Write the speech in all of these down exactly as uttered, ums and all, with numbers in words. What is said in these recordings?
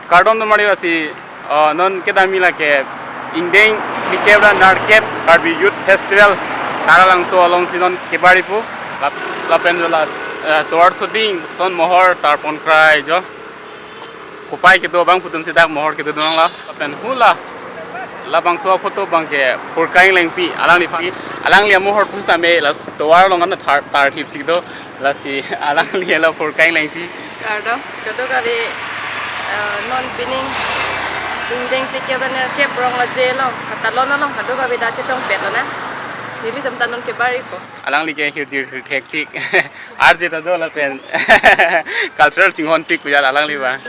Kardom donmari, lasi, uh, non kedamji lake ingdeng phlikep ra nerkep Karbi Youth Festival Taralangso alongsi non kebar-ipo. Lap-, lapen jo la, uh, tovar soding son mohor tarpon krai jo. Kopai kedo abang pu atumsi dak mohor kedo dun lang la. Lapen hula labangso photo abangke Purkai Englengpi, alangliphan, alangli amohor pusitame la tovar along an tar, tar thipsi do. Lasi alangli la Purkai Englengpi. Kardom, kadokave, eh, non pining ingdeng phlikep ra nerkep Rong Aje along, Katalon along, kadokave dak chetongpet lonang. Nelitum ta non kebar-ipo. Alangli ke hirjir hirthek tik. Arje ta do lapen cultural chinghon tik pu jat alangli abang.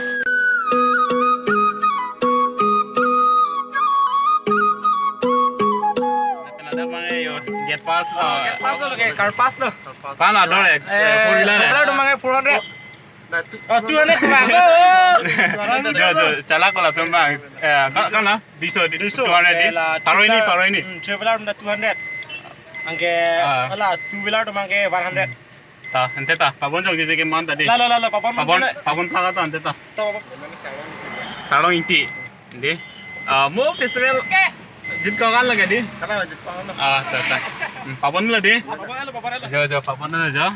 Lapen ladak abang yo gate pass lo. Gate pass lo, ke car pass lo. Pan ador ek, eh, four wheeler, four wheeler eh. Abang ke four hundred. Oh, two hundred abang. Oh. Jo, jo, chalak ko latum abang. Eh, ka, kana? Duiso, di, duiso. Two hundred di. Eh, la, Pharo hini, three wheeler, Pharo hini. Hmm, three wheeler abang two hundred. Anke, ah, hala two wheeler abang ke one hundred. Ta, ante ta, pabon jongji ke man ta di. La, la, la, la, pabon, pabon, pabon. Pabon phaga ta ante ta. Ta, pabon. Sarong Ingti, di. Ah, mo festival. Jit kakan lake di. Kalang jit kakan lo. Ah, ta, ta. Hmm, pabon lo di. Pabon lo, pabon lo. Jo, jo, pabon lo jo.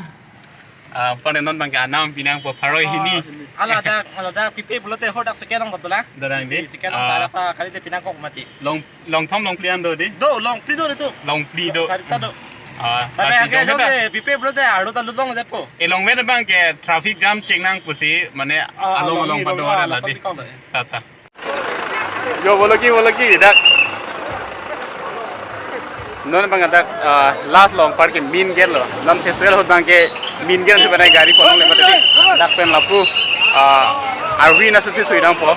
Ah, pone non abangke anam pinangpo Pharo hini. Ah, hini. Ala dak, ala dak pipe pulote ho dak second along dolang. Dolang di. Second along, ah, ta, ta kalite pinangkok mati. Long, longthom longphli an do di. Do, longphli do di tu. Longphli do. Sarita do. Ah, tapi lasi anke jongke jose ta pipe pulote arlo ta lut longjetpo. E longvet abangke traffic jam chengnang pusi, mane, ah, along along along, pado ah, ala laso di. Pikong do. Ta, ta. Jo, boloki, boloki, dak. Non abang dak, ah, last along park ke main gate lo. Non festival ahut abangke main gate si banai gari kolong le mati. Dak pen lapu, ah, arvi na susi sui dangpo.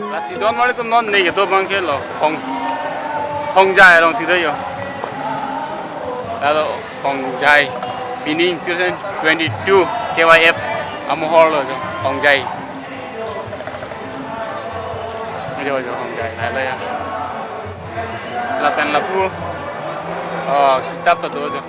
Lasi donmari atum non ne kedo abangke lo Hong, Hongjai alongsi do jo. Lalo Hongjai pining two thousand twenty-two K Y F amohor lo jo Hongjai. Ajo jo Hongjai, lalo ya. Lapen lapu, oh, kitap ta do jo.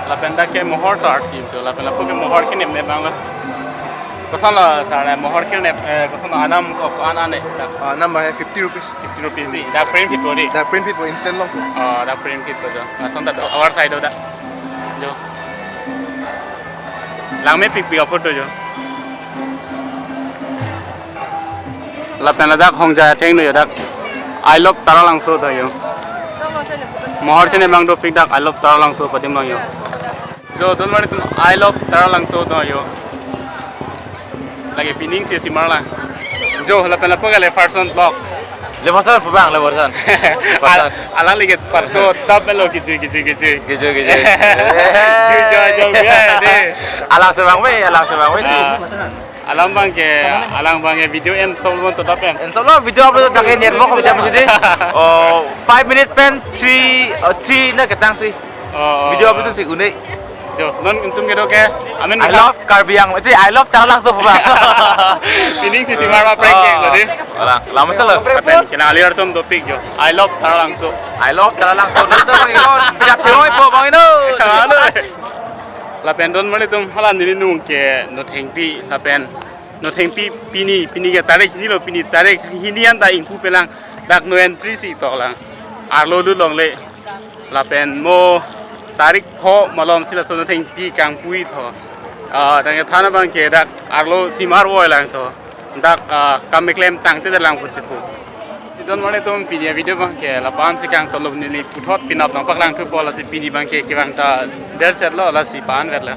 Lapen dak ke mohor ta arthip jo, lapen lapu ke mohor kenep nep abang lo. Koson lo sar, eh, mohor kenep, eh, koson lo anam ko, ko an an eh, dak. Ah, anam abang fifty rupees. Fifty rupees di, dak print phitpo di. Dak print phitpo, instant lo. Oh, dak print phitpo jo. Lason ta our side do dak. Jo. Langmepikpik apot do jo. Lapen ladak Hongjai atheng do jo dak. I love Taralangso do jo. Mohor chenep abang dopik dak I love Taralangso padim long jo. Jo, donmari atum, I love Taralangso do jo. Lake pining si simar lang. Jo, lapen lapu ke Leferson vlog. Leferson pu abang, Leferson. Leferson. Al-, alangli ke patko tap lo kejui, kejui, kejui. Kejui, kejui. Kejui, jo, jo, ya, de. Alangso abang me, alangso abang me. Ah. Alang abangke, alang abangke video en solo to tap em. En solo video upload dak ke network ko jam sidi. Oh, five minute pen three, oh, three na ketang si. Oh, oh. Video upload si une. Jo, non itum kedo ke, amen I love Karbi Anglong. Ji, I love Taralangso pu abang. Pining si simar ma prank ke ko di. Orang, lama selo. Kapen kena alir som topik jo. I love Taralangso. I love Taralangso. Nonton abang Ino. Pijat thoi po abang Ino. Anu. Lapen donmari atum hala neli nung ke Nothengpi lapen Nothengpi pini, pini ke tarik hini lo, pini tarik hini anta ingpu pelang dak no entry si tok lang. Arlo lut longle. Lapen mo tarik pho malom si laso Nothengpi kangpui tho. Ah, dak kethan abangke dak arlo simar voi lang tho. Dak, ah, kam keklem tangte lang pusi pu. Si donmari atum pini avideo abangke la-an si kangtolo, neli puthot penap nangpaklangthupo, lasi pini abangke kevang ta der set lo, lasi pa-an vet la.